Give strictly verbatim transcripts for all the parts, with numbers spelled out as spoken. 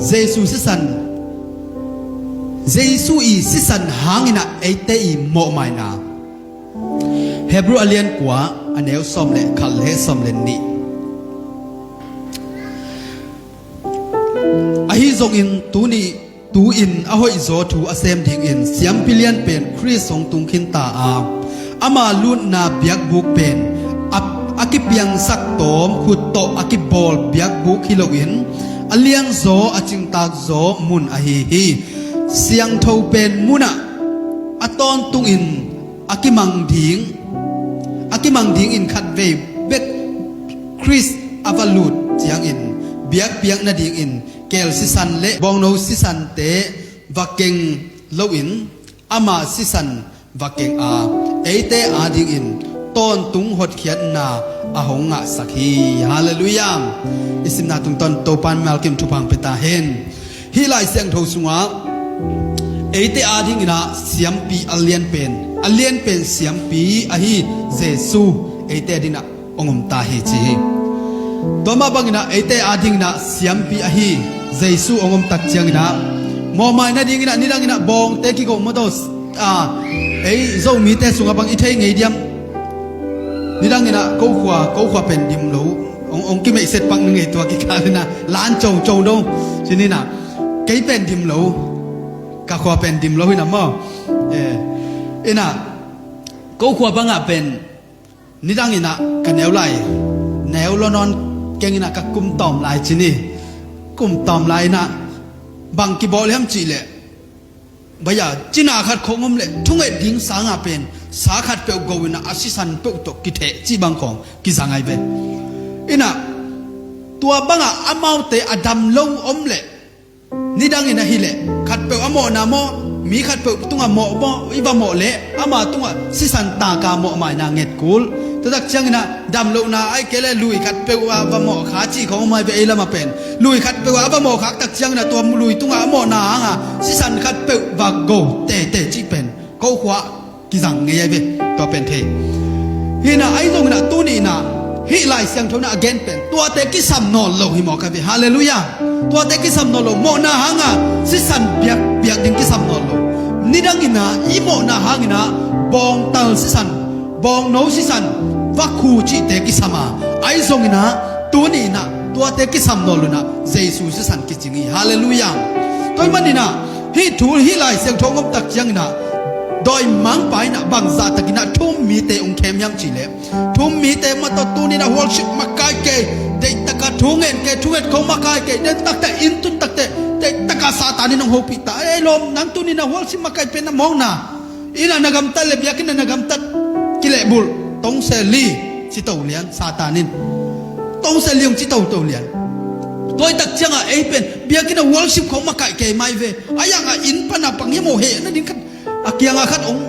Jesu sisan, Jesu i sisan hangin ah eite i mawhmaina. Hebrew a lian kua, a neu sawm le khat le sawm le nih. Ahi zongin tuni, tu-in a hoihzaw thu a sem dingin siampi lian pen Khrist hong tung khinta a, ama lutna biakbuk pen a, a kipiangsak tawm khut tawh a kibawl biakbuk hi loin, a lianzaw a cingtakzaw mun ahi hi. Siangtho pen munah a tawntungin a kimang ding, a kimang dingin khatvei bek Khrist a va lut ciangin biakpiak nadingin keel sisan le bawngno sisante va keng loin, ama sisan va keng a, eite adingin tawntung hotkhiatna a hong ngahsak hi. Halleluiah. I simna tungtawn Topa in mimal kim thupha hong pia ta hen. Hih Lai Siangtho sungah eite adingin ah siampi a lianpen, a lianpen siampi ahi Jesu eite adingin ah hong om ta hi ci hi. Tua mah bangin ah eite adingin ah siampi ahi Jesu hong om tak ciangin ah, mawhmai nadingin ah nidangin ah bawngte kigo maw, ah, ei Zomite sungah bang i thei ngei diam? Nidangin ah ko khua, ko khua pen dim lo. Hong, hong kimeihset pak ni ngei tua kikal in ah lan congcong dong. Ci ni in ah, kei pen dim lo. Ka khua pen dim lo hi na maw. Eh, in ah, ko khua bangah pen nidangin ah ka neu lai, neu lo nawn keng in ah ka kum tawm lai ci ni. Kum tawm lai in ah bang kibawl hiam cih leh, baya, cina khat khong om leh thunget ding sangah pen sa khat peuh go in ah a sisan peuh tawh kitheh cih bang khong kiza ngai ve. In ah, tua bangah amaute a dam lo om leh, nidangin ahi leh khat peuh a mawhna maw, mi khat peuh tungah mawh maw, i va mawh leh ama tungah sisan taka mawhmaina nget kul. Tua tak ciangin ah damlohna ahih kei leh lui khat peuh ah va mawh kha cih khong om hi ve ei lamah pen. Lui khat peuh ah a va mawh khak tak ciangin ah tua lui tungah a mawhna hangah sisan khat peuh va go tete cih pen ko khua kizang ngei ahi ve, tua pen thei. Hi in ah, ahi zongin ah tuni in ah hih Lai Siangtho in ah a gen pen tuate kisam nawn lo hi mawk ahi ve. Halleluiah. Tuate kisam nawn lo, mawhna hangah sisan biak, biak ding kisam nawn lo. Nidangin ah i mawhna hangin ah bawngtal sisan, bawngno sisan, vakhu cihte kisam a, ahi zongin ah tuni in ah tuate kisam nawn lo in ah Jesu sisan kicing hi. Halleluiah. Tua ahih manin ah hih thu, hih Lai Siangtho hong om tak ciangin ah dawimangpa in ah bangzah takin ah thu-um mite hong khem hiam cih leh, thu-um mite mah tawh tuni in ah worship makai kei, deihtak a thu ngen kei, thunget khong makai kei, den takte, inn tun takte, deihtak a Satan in hong hopih ta. Ei lawm, nang tuni in ah worship makai pen na mawkna, inn ah na gamtat le biakinn ah na gamtat kilehbulh, tongse li ci to lian Satan in. Tongse li hong ci toto lian. Tua ahih tak ciangah ei pen biakinn ah worship khong makai kei mai ve. A yang ah inn pan a bang hiam aw hehna ding khat, a kiangah khat hong,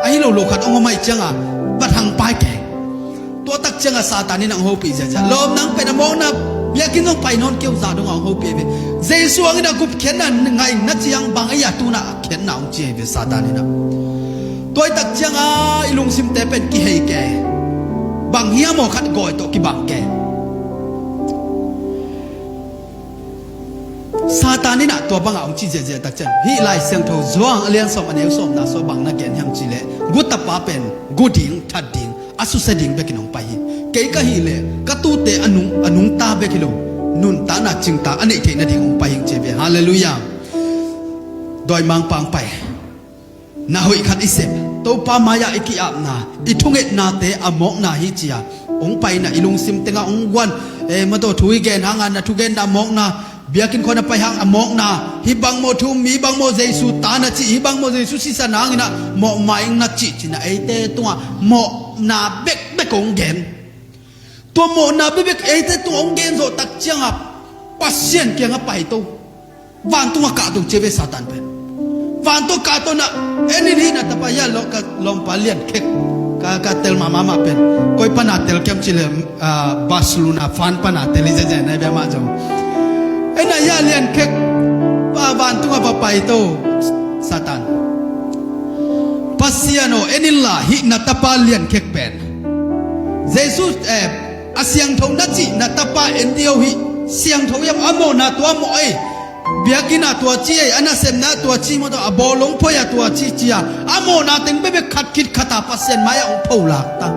ahi lo lo khat hong om ahih ciangah va thangpai kei. Tua tak ciangah Satan in hong hopih ziahziah. Lawm, nang pen a mawkna, biakinn zong pai nawn kei uh, zah dongah hong hopih ahi ve. Jesu hangin a gupkhiatna ngaihna ciang bang ei a tunah a khiatna hong ci ahi ve Satan in ah. Tua ahih tak ciangah i lungsimte pen kihei kei. Bang hiam aw khat gawi tawh kibang kei. Satan in ah tua bangah hong ci ziahziah tak ciang, hih Lai Siangtho Johan a lian sawm a neu sawmna sua bang na gen hiam cih leh, gu tapa pen gu ding, that ding, a susia ding bekin hong pai hi. Kei ka hih leh ka tuute a nung, a nungta bek hi lo, nuntakna cingta a neih theih nading hong pai hi ci ahi ve. Halleluiah. Dawimangpa hong pai. Na hoih khat i sep, Topa mai-ah i ki-apna, i thungetnate a mawkna hi ci-a hong pai in ah i lungsim tengah hong guan. Eh, mataw thu i gen hangah na thugenna a mawkna, biakinn khua na pai hang a mawkna, hih bang maw thu-um mi, bang maw Jesu ta na cih, hih bang maw Jesu sisan hangin ah mawhmai ing na cih ci-in ah eite tungah mawhna bekbek hong gen. Tua mawhna bekbek eite tungah hong gen zawh tak ciangah Pasian kiangah paito. Vantungah kahto ci ahi ve Satan pen. Vantung kahto in ah, en in, hih na tapa, hih a lawh ka lawmpa liankhek, ka, ka tel mahmah mah pen, koi pana tel kiam cih leh, ah, Barcelona fan pana tel hi zenzen ahi ve amah zong. En ah, hih a liankhek, va, vantungah va paito Satan. Pasian aw, en inla, hih na tapa liankhek pen. Jesu, eh, a siangtho na cih na tapa en dih o, hih siangtho hiam, a mawhna tua mawh ei. Biakinn ah tua ci ei, a nasepna ah tua ci maw, a bawlung phoih ah tua ci ci a, a mawhna teng bekbek khat khit khat a Pasian mai-ah hong pholak ta.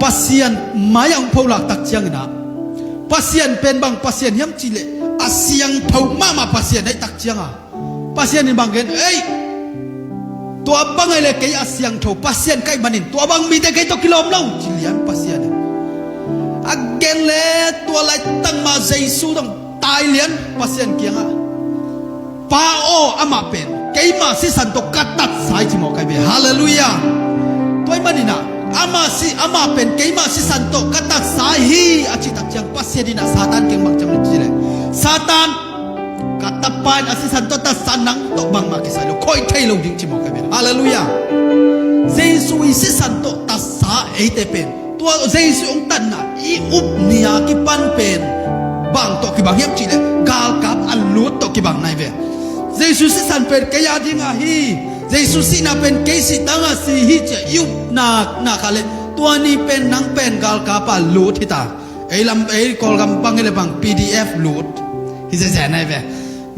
Pasian mai-ah hong pholak tak ciangin ah, Pasian pen bang Pasian hiam cih leh a siangtho mahmah Pasian ahih tak ciang a, Pasian in bang gen, ei, tua bang ahih leh kei a siangtho Pasian ka hih manin tua bang mite kei tawh kilawm lo, ci lian Pasian in. A gen leh tua laitak mah Jesu dong tai lian Pasian kiangah, Pa aw, amah pen keima sisan tawh ka tatsa hi, ci mawk hi ve. Halleluiah. Tua ahih manin ah, amah si, amah pen keima sisan tawh ka tatsa hi a cih tak ciang Pasian in ah Satan kiang bang ci hiam cih leh, Satan, ka tapa in a sisan tawh tatsa, nang tawh bangmah kisai lo, khoih thei lo ding, ci mawk hi ve. Halleluiah. Jesu i sisan tawh tatsa eite pen, tua Jesu hong tatna i up ni a kipan pen bang tawh kibang hiam cih leh galkap a lut tawh kibang na hi ve. Jesu sisan pen kei a ding ahi, Jesu sihna pen kei sih tang a si hi ci a i upna, na kha leh tua ni pen nang pen galkap a lut hi ta. Ei lam, ei Kawlgam bang hi leh bang P D F lut hi zenzen na hi ve.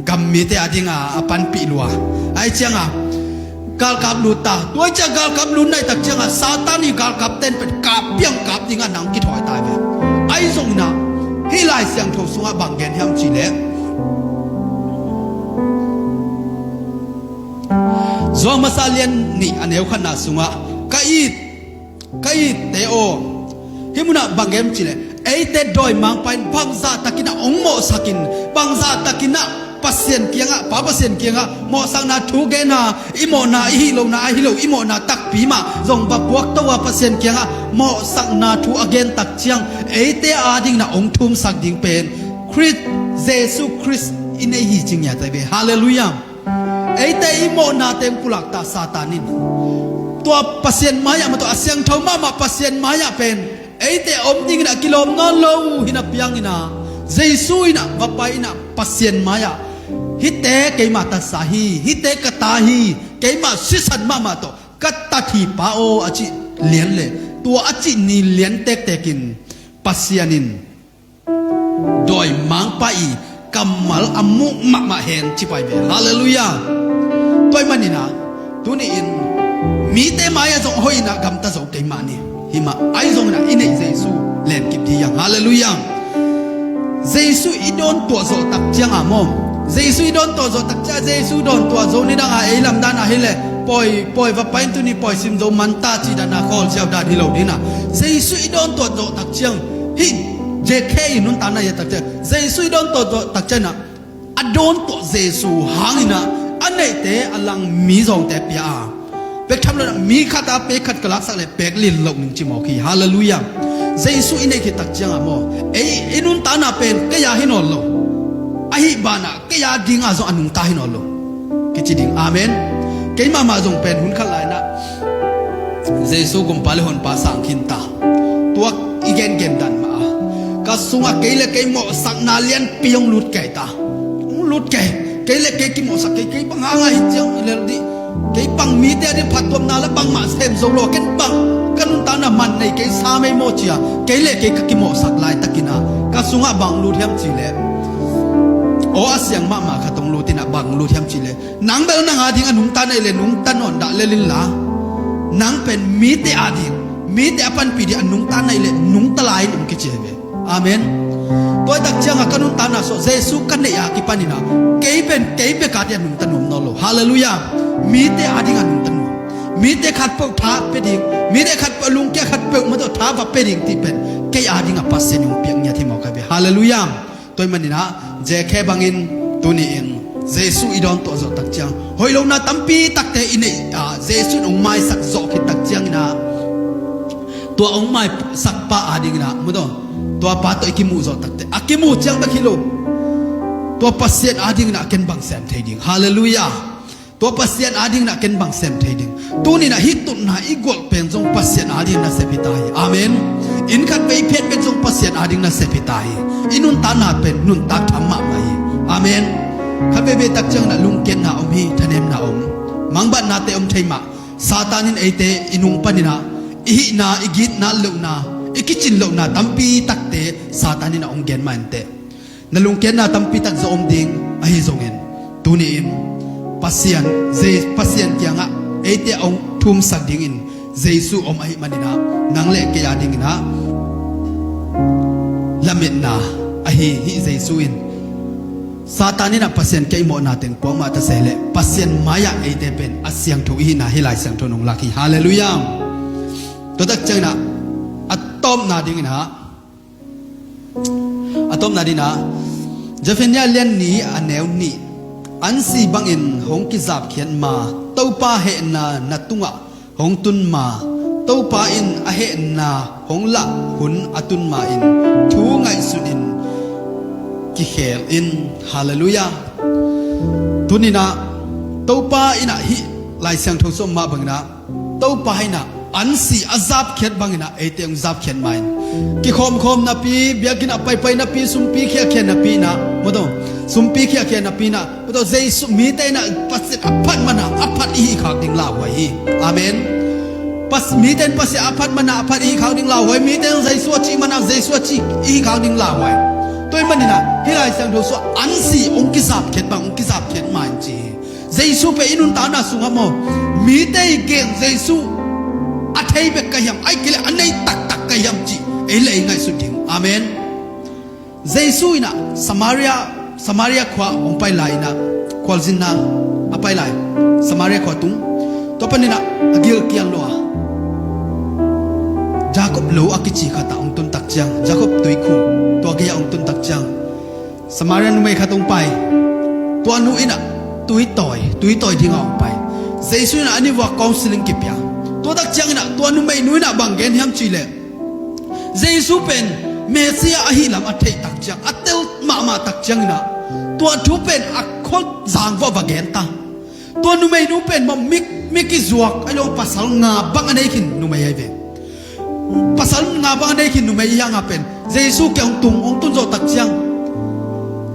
Gam mite a ding a, a panpih lua. Ahih ciang a, galkap lut ta. Tua ahih ciang galkap lut na hih tak ciang a, Satan i galkap ten pen kap piang kap ding a nang kithawi ta hi ve. Ahi zongin ah, hih Lai Siangtho sungah bang gen hiam cih leh, Johan masa lian nih a neu khatna sungah, ka it, ka itte aw, hih munah bang gen cih leh, eite dawimangpa in bangzah takin ah hong mawhsak in, bangzah takin ah Pasian kiangah, Pa Pasian kiangah mawhsakna thu gen a, i mawhna, i hih lohna, a hih lo i mawhna takpi mah zong va puakto a Pasian kiangah mawhsakna thu a gen tak ciang, eite a dingin ah hong thumsak ding pen Khrist, Jesu Khrist i neih hi ci ngiat ahi ve. Halleluiah. Eite i mawhna teng pulak ta Satan in. Tua Pasian mai-ah mah tawh, a siangtho mahmah Pasian mai-ah pen eite a om dingin ah kilawm nawn lo hi na piang in ah, Jesu in ah va pai in ah Pasian mai-ah, hihte keima tatsa hi, hihte ka ta hi, keima sisan mahmah tawh ka tat hi Pa aw, a cih lian leh, tua a cih ni lian tektek in Pasian in dawimangpa i kammal a muh mahmah hen ci pai ve. Halleluiah. Tua ahih manin ah, tuni in mite mai-ah zong hoih in ah gamta zo kei mah ni. Hih mah ahi zongin ah i neih Jesu lenkip dih hi hang. Halleluiah. Jesu i dawntuah zawh tak ciang a maw, Jesu i dawntuah zawh tak ciang, Jesu dawntuah zo ni dang a ei lamdan ah hi leh, pawi, pawi va pai in, tuni pawi sim zo man ta cih dan a khawl siau dan hi lo ding in ah, Jesu i dawntuah zawh tak ciang, hih Zakhe i nuntakna i et tak ciang, Jesu i dawntuah zawh tak ciang in ah, a dawntuah Jesu hangin ah a neihte a lang mizawngte pia a, pek tham lo in ah mi khat a pek khat ka laksak leh pek lin loh ning ci mawk hi. Halleluiah. Jesu i neih khit tak ciang a maw, ei i nuntakna pen kei a hi nawn lo, ahi banah kei a ding a zong a nungta hi nawn lo kici ding. Amen. Keimah mah zong pen hun khat lai in ah Jesu Gumpa leh Honpa sang khin ta. Tua i gengen dan mah a, ka sungah kei leh kei mawhsakna lianpi hong lut kei ta. Hong lut kei. Kei leh kei kimawhsak kei, kei bang hang a hi ciang i lel dih, kei bang mite a ding phattuamna lah bangmah sem zo lo, ken bang ka nuntakna man nei kei sa mei maw ci a, kei leh kei ka kimawhsak laitakin ah, ka sungah bang lut hiam cih leh, aw a siang mahmah khat hong lut in ah, bang lut hiam cih leh, nang bel nang a ding a nungta na hih leh nungta nawn dah lel inla, nang pen mite a ding, mite a panpih ding a nungta na hih leh nungta lai in, hong kici hi ve. Amen. Tua ahih tak ciangah ka nuntakna sungah Jesu ka neih a kipan in ah, kei pen kei bek a ding a nungta nuam nawn lo. Halleluiah. Mite a ding a nungta nuam. Mite khatpeuh tha pia ding, mite khatpeuh lungkia khatpeuh mah tawh tha va pia ding cih pen kei a ding a Pasian in hong piak ngiat hi mawk hi ve. Halleluiah. Tua ahih manin ah, Zakhe bangin tuni in Jesu i dawntuah zawh tak ciang, hoih lohna tampi takte i neih a, Jesu in hong maisak zawh khit tak ciangin ah, tua hong maisakpa a dingin ah, maw, tua pa tawh i kimuh zawh takteh, a kimuh ciang bek hi lo, tua Pasian a dingin ah ken bang sem thei ding. Halleluiah. Tua Pasian a dingin ah ken bang sem thei ding. Tuni in ah hih tutna i gualh pen zong Pasian a dingin nasep hi ta hi. Amen. Inn khat vei phiat pen zong Pasian a dingin nasep hi ta hi. I nuntakna pen nuntak tham mahmah hi. Amen. Khat veivei tak ciangin ah lungkiatna om hi, thanemna om, mangbatnate om thei mah. Satan in eite i nung panin ah i hihna, i gitna lohna, i kicin lohna tampi takte Satan in ah hong gen mah inteh. Na lungkiatna tampi tak zong om ding ahi zongin, tuni-in Pasian, Pasian kiangah eite a hong thumsak dingin Jesu om ahih maninah, nang le kei a dinginah lametna ahi hih Jesu in, Satan inah Pasian kei mawhna teng puak mah ta se leh Pasian mai-ah eite pen a siangtho ihina hih Lai Siangtho nong lak hi. Halleluiah. Tua tak cianginah a tawpna dinginah, a tawpna dinah, Zephaniah lian nih a neu nih, an si bangin hong kizapkhiat ma, Topa hehna na tungah hong tun ma, Topa in a hehna hong lah hun a tun ma in thu ngaihsun in kikhel in. Halleluiah. Tuninah Topa inah hih Lai Siangtho sung mah banginah Topa inah an si a zapkhiat banginah eite hong zapkhiat ma in, kikhawmkhawm napi, biakinn ah paipai napi, sumpi khiakhia napi inah, maw taw, sumpi khiakhia napi inah, maw taw, Jesu mite inah Pasian a phat mana a phat ihi khak ding lauhuai hi. Amen. Pas, mite in Pasian a phat mana a phat ihi khak ding lauhuai, mite in Jesu a cih mana Jesu a cih ihi khak ding lauhuai. Tua ahih maninah hih Lai Siangtho sung an si hong kizapkhiat bang hong kizapkhiat ma in ci hi. Jesu pen i nuntakna sungah maw, mite i gen Jesu a thei bek ka hiam, ahih kei leh a nei taktak ka hiam cih ei le ei ngaihsut ding. Amen. Jesu inah Samaria, Samaria khua hong pai lai inah, khualzinna a pai lai, Samaria khua tung. Tua paninah a gilkial lua Jacob lo a kici khatah hong tun tak ciang, Jacob tuikhuk tua gei-ah hong tun tak ciang, Samaria numei khat hong pai. Tua nu inah tuitawi, tuitawi dingah hong pai. Jesu inah a ni vua counseling kipia. Tua tak cianginah tua numei nu inah bang gen hiam cihleh, Jesu pen Messiah ahi lam a theih tak ciang, a tel mahmah tak cianginah tua thu pen a khuazang vua va gen ta. Tua numei nu pen maw mi, mi kizuak ahi lo, pasal nga bang a nei khin numei ahi ve. Pasal nga bang a nei khin numei i hanga pen Jesu kiang hong tung, hong tun zawh tak ciang,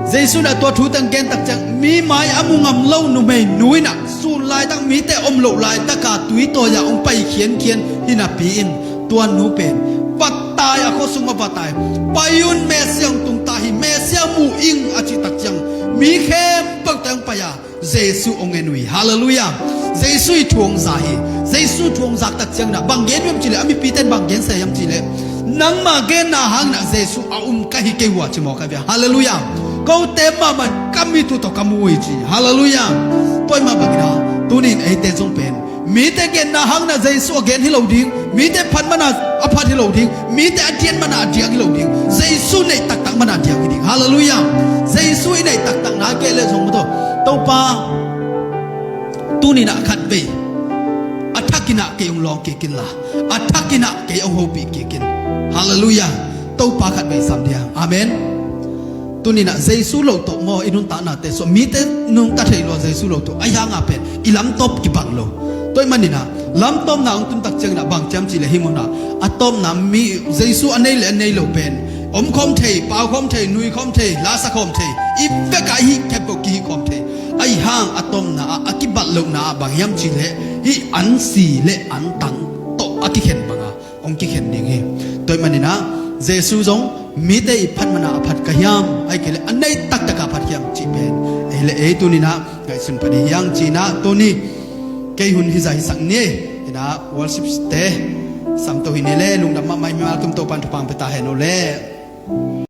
Jesu inah tua thu teng gen tak ciang, mi mai a mu ngam lo numei nu inah sun laitak mite om loh laitaka tuitawi-ah hong pai khiankhian hi napi in tua nu pen va tai, a khua sungah va tai. Pai un, Messiah hong tung ta hi, Messiah mu ing a cih tak ciang mi khempeuh teng pai a Jesu hong en uh hi. Halleluiah. Jesu i thu hong za hi. Jesu thu hong zak tak cianginah bang gen uh hiam cihleh, a mipite in bang gen sa hiam cihleh, nangma genna hanginah Jesu a um ka hi kei uh a ci mawk ahi ve. Halleluiah. Kote mahmah in ka mittui tawh ka mu uh hi ci. Halleluiah. Tua ahih mah banginah tunin eite zong pen mite genna hanginah Jesu a gen hi lo ding, mite phat mana a phat hi lo ding, mite a dian mana a diang hi lo ding, Jesu neih taktak mana a diang hi ding. Halleluiah. Jesu i neih taktak na kei leh zong maw taw, Topa, tuninah khatvei a thakinah kei hong lawng kik inla, a thakinah kei hong hopih kik in. Halleluiah. Topa khatvei sam dia. Amen. Tuninah Jesu lo tawh maw i nuntaknate sung, mite nungta thei lua Jesu lo tawh, ahi hanga pen i lamtawp kibang lo. Tua ahih maninah lamtawpna hong tun tak cianginah bang ci hiam cihleh, hih munah a tawpna mi Jesu a nei le a nei lo pen omkhawm thei, paukhawm thei, nuikhawm thei, lasakhawm thei, i vekah hih khempeuh kihihkhawm thei. Ahi hang a tawpna ah a kibat lohna ah bang hiam cihleh, hih an si le an tang tawh a kikhen banga hong kikhen ding hi. Tua ahih maninah Jesu zong mite i phat mana a phat ka hiam, ahih kei leh a nei taktaka phat hiam cih pen ei le ei tuninah ngaihsun pah ding hi hang cinah tuni kei hun hizah hisak ni. Inah worship te samto hi ni le, lungdam mahmah hi. Mimal tum Topan thupha pia ta hen aw le.